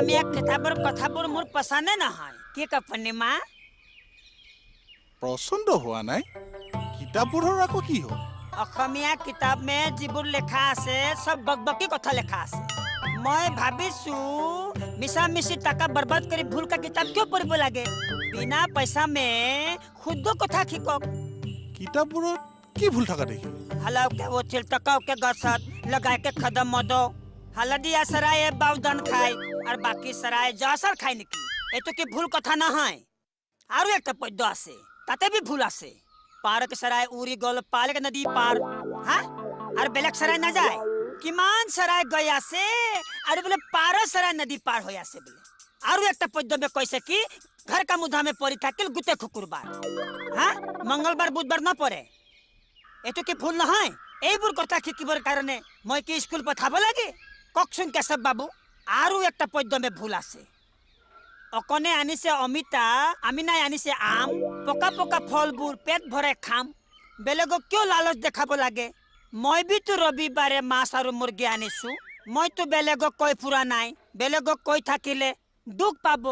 অসমীয়া কিতাপৰ কথাবোৰ মোৰ পচন্দে নহয়। কি কয় পূৰ্ণিমা? পচন্দ হোৱা নাই? কিতাপবোৰৰ আকৌ কি হ'ল? অসমীয়া কিতাপ মে যিবোৰ লেখা আছে চব বকবকি কথা লেখা আছে। মই ভাবিছো মিছা মিছি টকা বৰবাদ কৰি ভুল কা কিতাপ কিয় পঢ়িব লাগে? বিনা পইচা মে শুদ্ধ কথা শিকক। কিতাপবোৰত কি ভুল থকা দেখিলি? হালাওকে উঠিল টকাওকে গছত লগাইকে খদম মদো হালদিয়া চৰাইয়ে বাওধান খায় আৰু বাকী চৰাই জহসৰ খায় নেকি? এইটো কি ভুল কথা নহয়? আৰু একটা পদ্য আছে, তাতে বি ভুল আছে। পাৰক চৰাই উৰি গ'ল পালেক নদী পাৰ, হা? আৰু বেলেগ চৰাই নাযায়। কিমান চৰাই গৈ আছে আৰু বোলে পাৰ চৰাই নদী পাৰ হৈ আছে বোলে। আৰু একটা পদ্য মে কৈছে কি ঘৰ কা মুধা মে পৰি থাকিল গোটেই শুকুৰবাৰ, হা? মংগলবাৰ বুধবাৰ নপৰে। এইটো কি ভুল নহয়? এইবোৰ কথা শিকিবৰ কাৰণে মই কি স্কুল পঠাব লাগে? কওকচোন কেশৱ বাবু। আৰু একটা পদ্য মে ভুল আছে। অকণে আনিছে অমিতা, আমিনাই আনিছে আম, পকা পকা ফলবোৰ পেট ভৰাই খাম। বেলেগক কিয় লালচ দেখাব লাগে? মই বিতো ৰবিবাৰে মাছ আৰু মুৰ্গী আনিছো, মইতো বেলেগক কৈ ফুৰা নাই। বেলেগক কৈ থাকিলে দুখ পাব।